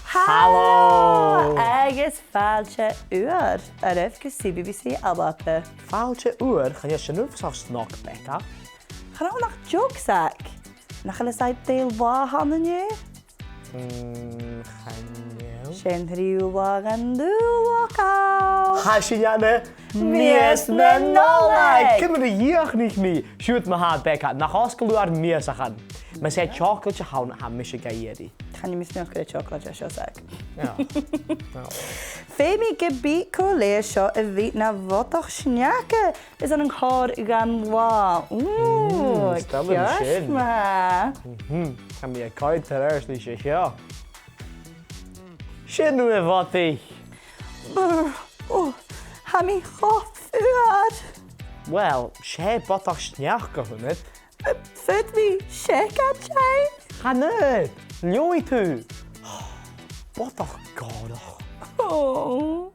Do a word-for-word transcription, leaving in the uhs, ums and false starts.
Halò! Agus fàilte ùr oirbh gu C B B C ALBA. Fàilte ùr, chan eil sin uabhasach snog, Becca. Chan eil, nach joke, Zach. Nach eil fhios agad dè an latha a th' ann an-diugh? Mm, chan eil. 'S e an treas latha dhen Dùn Lockdown. Tha sinn ann an Mìos na Nollaig! Ciamar a dhìochuimhnich mi? Siuthad ma-thà, Becca, nach fhosgail thu ur mìosachan? Mas e teoclaid a th' ann, tha mise ga iarraidh. Chan eil mi a' smaoineachadh gur e teoclaid a tha seo, Zach. No. No. Feumaidh mi gum bi cùl-leathad seo a bhith na bhodach sneachda airson an còrr dhen latha. Ooh, mm, ceart ma-thà. Mhm. Tha mi a' coimhead air adhart ris a seo. Sin thu, a bhodaich. Brr, ò, tha mi cho fuar. Uill, 's e bodach sneachda a th' annad. Faodaidh mi seic a thighinn? Chan fhaod, leughaidh tu. Bodach gòrach. Ò.